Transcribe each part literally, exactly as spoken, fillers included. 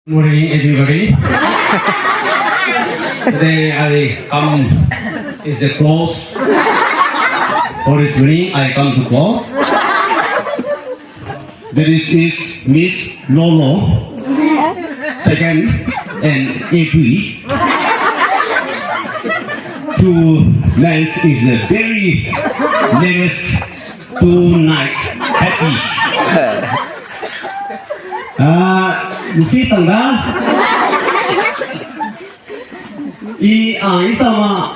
Morning, everybody. Today I come is the close. For this morning, I come to close. That is, is Miss Lolo, second, and Abui. Two nights is a very nervous, two nights happy. Ah, nsi sang da. I, ah, i sama.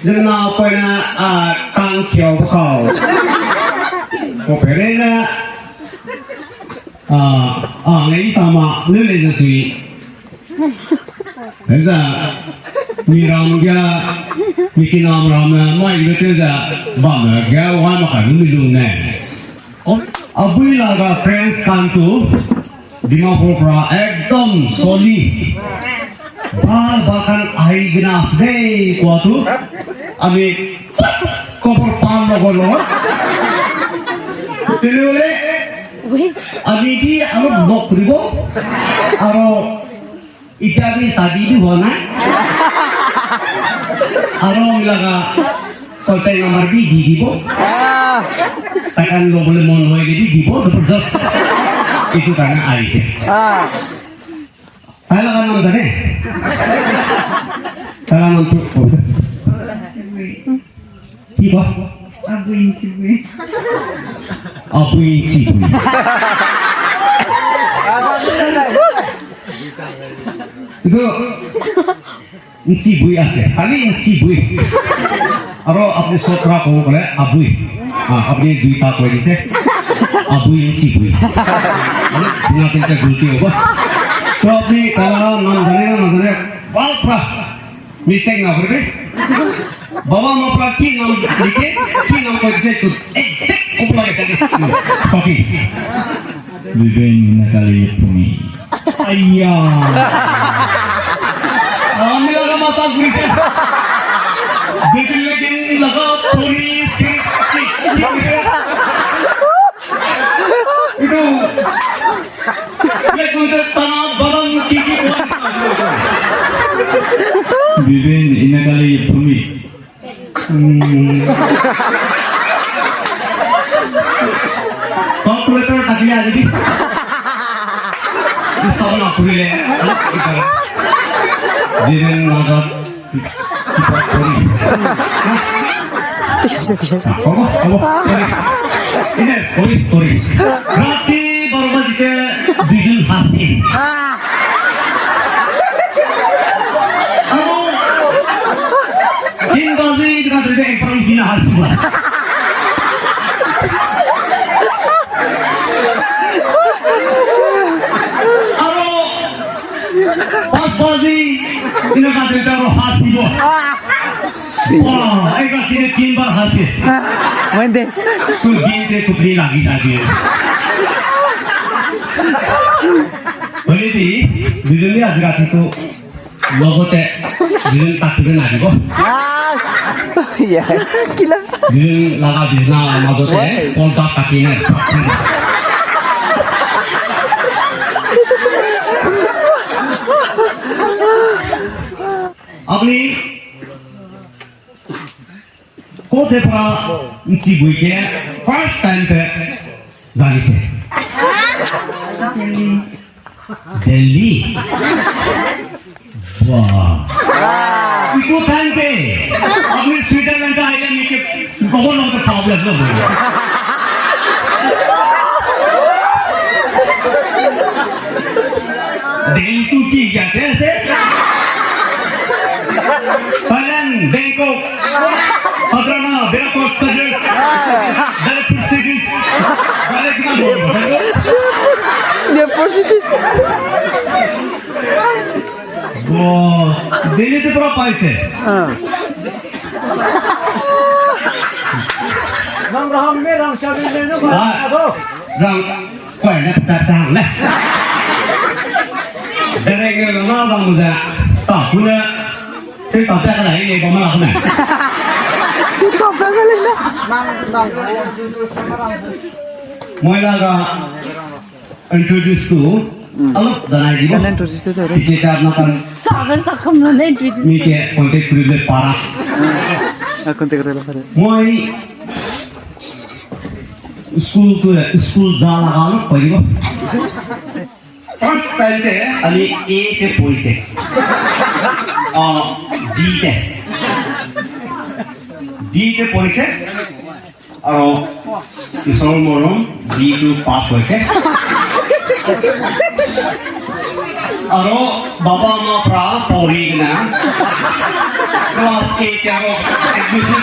Zena poina, ah, kang kiao kau. Ko pere na, ah, ah, i sama, lu le zesui. Eza, mi ram ga, mi kinam ram, mai lu te za, bam ga, wa ma ka lu mi lu ne. Abui la ga friends kan tu, Dimapur pra ekdom soli. Bal bakan ai gina sdei kua tu. Ami kopor pan lo ko lo. Tele le. Ami di aro nok ribo. Aro Ita ni sadi di hua na. Aro mi laga contact number bi di di bo. Ah. Takan lo bole mon hoi di di bo, zeberdast. Itu karena ai se. Ah. Tala ka nam zane. Tala nam tu. Ki ba? Abuin Chibui. Abuin Chibui. Itu Nchibui ase, kali Nchibui. Aro apni sokra ko kole Abui. Ah, apni dui ta koi di se. Abui Nchibui. Ina tinte gulti hoba. So apni tala nam zane, nam zane. Bal pra. Mistake na beri. Baba ma pra ki nam like, ki nam koi di se tu. Exact ko pula ke tadi. Copy. Viven, ina kali ye phumi. Aiya. Ami laga mata guri se. Viven lagi laga phumi si. Itu. Lekun te tana badam ki ki ko. Viven, ina kali ye phumi. Hmm. Calculator tak liya jadi. Susah na puri le. Viven laga. Tiga se, tiga se. Kobo, kobo, sorry. Ine, sorry, sorry. Rati baro baji ke Viven hasi. Aro, tin baji ke rati de ek baji na hasi ba. Aro, pas baji, ina ka tenta ro hasi bo. Wah, ek baji ne tin bar hasi. Wende. Tu din te tu pli lagi sa di. Boleh di, dujun ni azra tu. Logo te, dujun tak tu na di bo. Yes. Kila. Dujun laga dujun na mazo te, pol tak tak ni na. Apni ko te pra Nchibui ke first time te zani se. Delhi. Wah. Iku time te. Apni Switzerland te aige mi ke kobo no te problem no. Delhi tu ki ya kaise? Thailand, Bangkok, Patrana, Berapos, Sajes, Darapur cities, Darapur cities. Wow, Delhi te pura paise. Ah. Rang rahang me rang shabi me no ba. Ah. Rang. Koi ne pesa sang ne. Dere nge na lang ze. Ta ku ne. Te ta ta la ye ba ma la ne. Te ta ta la ne. Nang, nang. Moi la ga introduce to Alo, danai di. Talent to sister de. Teacher ka na kan. Sagan sakam no ne entry di. Mi ke contact group le para. Ah, contact group le para. Moi school to school jala ga lo pai di ba. First time te ani A te poi se. Ah, B te. B te poi se. Aro, Isor morom, B two pass hoise. Aro, baba ma pra, pori na. Class eight aro, admission.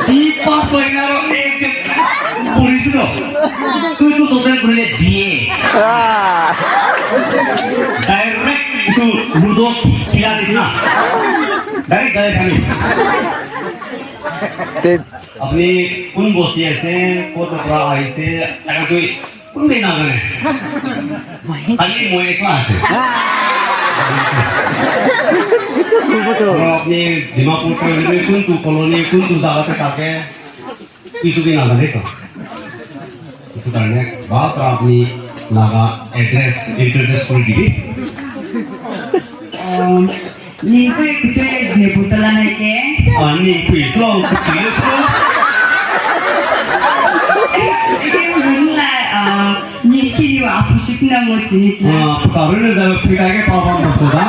B pass hoina aro, eight pori sudo. Tu tu total pori le B A. Ah. Direct to Ludo kila di na. Direct, direct kami. Te Apni kun bosi aise, ko to pra aise, aga tui, kun be na gane. Kali moe class. Apni Dimapur ka ni kun tu colony, kun tu jaga te kake, itu be na gane ka. Itu karone, ba pra apni Naga address, introduce kar di. Um, Ningpui kuchoi ne butala na ke. Ah, ningpui so, kuchoi so. Ike run la, ah, ningki ni wa apuship na mo chini la. Ah, puta run na da pui ka ke pa pa mo to da.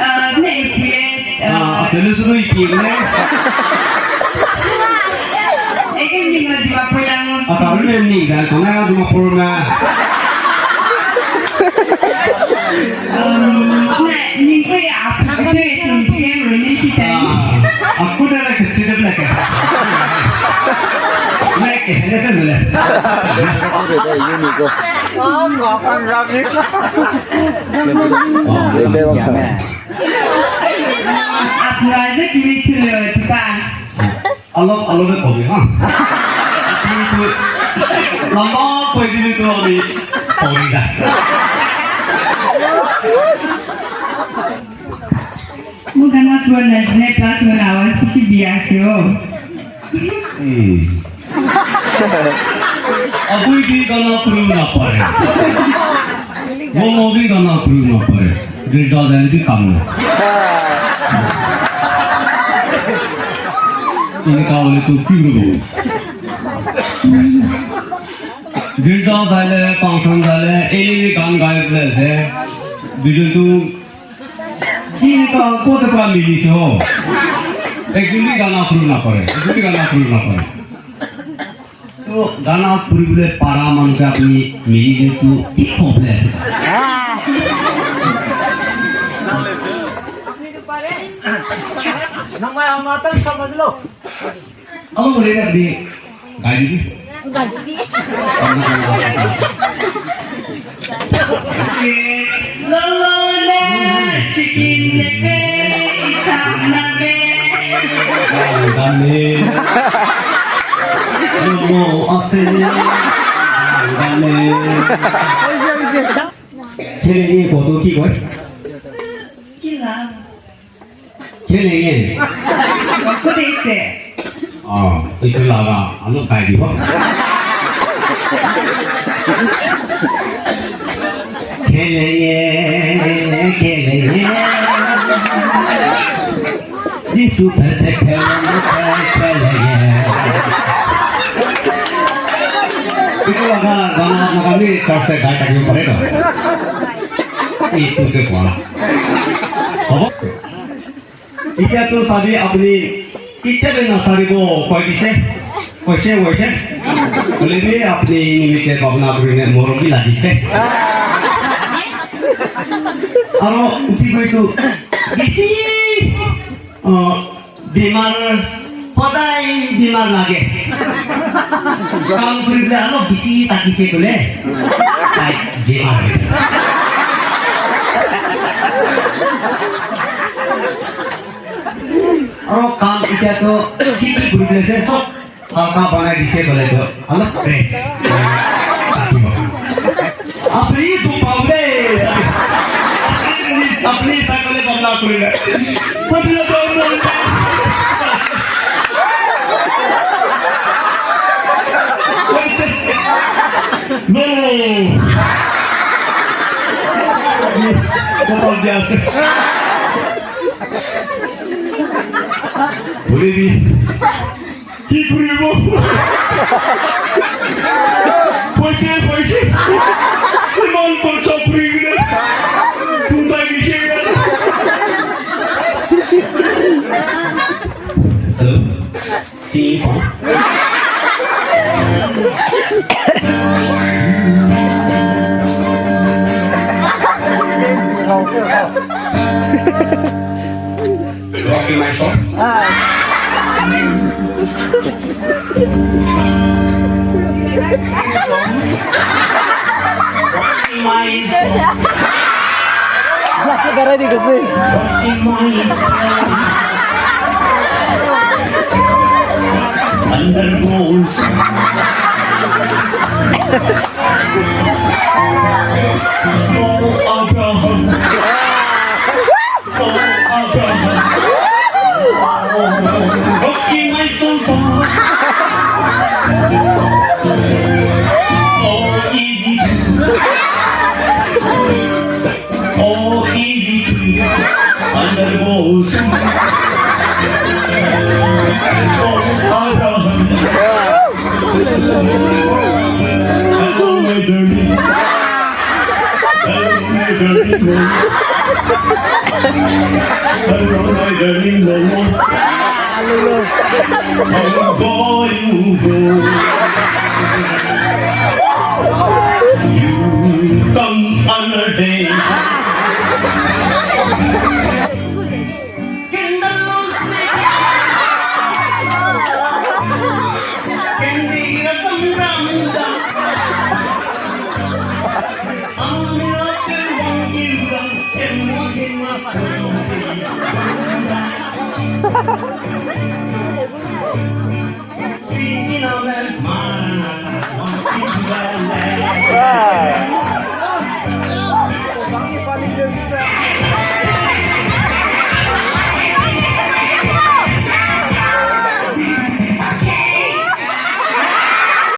Ah, ne ipui, ah, ah, tele so ipui ne. Eke ning na Dimapur lang. Ah, ta run ne ning da, so na Dimapur na. Um, ne, ningpui a, a, a, a, a, aku da na kesi da na ke. Na ke, na ke na. Oh, ko Punjabi. Apa aja kiri chilo, tipa. Alok, alok de kau di, ha? Lamba koi di tu ami kau di da. Mo gana pura na jine plus mo na awas kisi biya se o. Hmm. Abui bi gana pura na pare. Mo mo bi gana pura na pare. Girja jai di kam na. Ini kau ni tu piu lu. Girja jai le, function jai le, eli ni gan gai le se. Bijun tu, ki ka ko te pa mili se ho. Ek din bi gana pura na pare. Ek din bi gana pura na pare. To gana puri bule para man ka apni mili tu tik ho bule se. Ah. Nang mai hang atan samajh lo. Alo bule ka di. Gai di. Gai di. Lolo ne chicken ne pe itap na be. Dame. Lolo ase ne. Dame. Kele ni ko to ki ko. Kila. Kele ni. Ko de te. Ah, itu laga, anu kai di ba. Khelenge, khelenge. Jisu perfect khelenge, khelenge. Itu laga, gana, gana ni church se gai tak yung pare to. Itu ke kuala. Apa? Itya tu sabi apni, itya be na sabi bo, koi di se, koi se, koi se. Bole bi apni nimi ke bapna buri ne morom bi la di se. Aro, nchi koi tu, bisi, ah, bimar, padai bimar lage. Kam kuri bule aro bisi taki se kule. Ai, bimar. Aro kam itya to, kiki group le se so, kaka banai di se bale to, alo press. Apni tu pau de. Apni sa kale bamla kuri le. Apni to mo. Wai se No! Total gas. Boleh di. Ki kuri mo. Poise, poise. Simon ko chopri ne. Tumtai ni che. Hello. Sing song. Rocky my song. Rocky my song. Rocky my song. Thunderbolts. Oh, Abraham. Oh, Abraham. Rocky my sofa. Oh, easy. Oh, easy. Undergo. Oh, Abraham. Hello, my darling. Hello, my darling. Hello, my darling. Hello, boy, you go. You come another day.